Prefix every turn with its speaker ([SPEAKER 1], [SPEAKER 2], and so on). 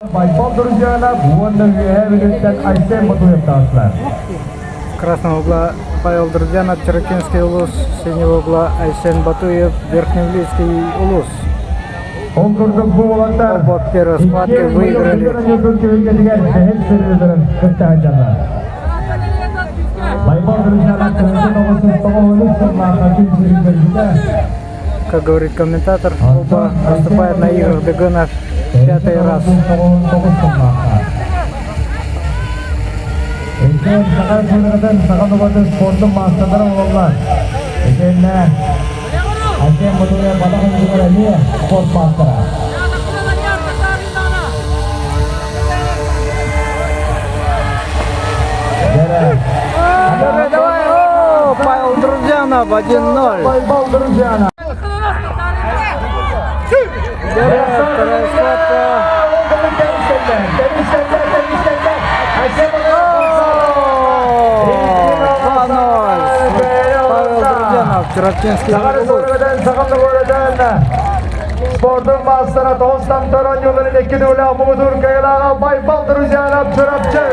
[SPEAKER 1] Байбал Друзьянов уонна Үөһээ Бүлүүттэн Айсен Ботуев таҕыстылар.
[SPEAKER 2] Красного угла Павел Друзьянов, Чарыкинский улус, синего угла Айсен Батуев, Верхневилийский улус.
[SPEAKER 1] Ол курдук бу уолаттар
[SPEAKER 2] Оба в первой схватке выиграли.
[SPEAKER 1] Түһүлгэтигэр бэһис сырыыларын кытта сылдьаллар. Байбал Друзьянов 1993 сыллаахха күн сирин көрбүтэ.
[SPEAKER 2] Как говорит комментатор, оба выступает на играх ДГН пятый раз.
[SPEAKER 1] Иккиэн саха сыыныгытын саха нубатын спордун маастардара буолаллар. Итиэннэ Айсен Ботуев батах инженер эмиэ спорт маастара.
[SPEAKER 2] Давай, давай, о, Павел Друзьянов 1-0.
[SPEAKER 1] Байбал Друзьянов.
[SPEAKER 2] Вторая схватка. О, 2-0. Павел Друзьянов, Чурапчинский улус.
[SPEAKER 1] Спортун маастара тоҕустан оонньууларын икки төгүллээх муҥутуур кыайыылааҕа Байбал Друзьянов Чурапчы.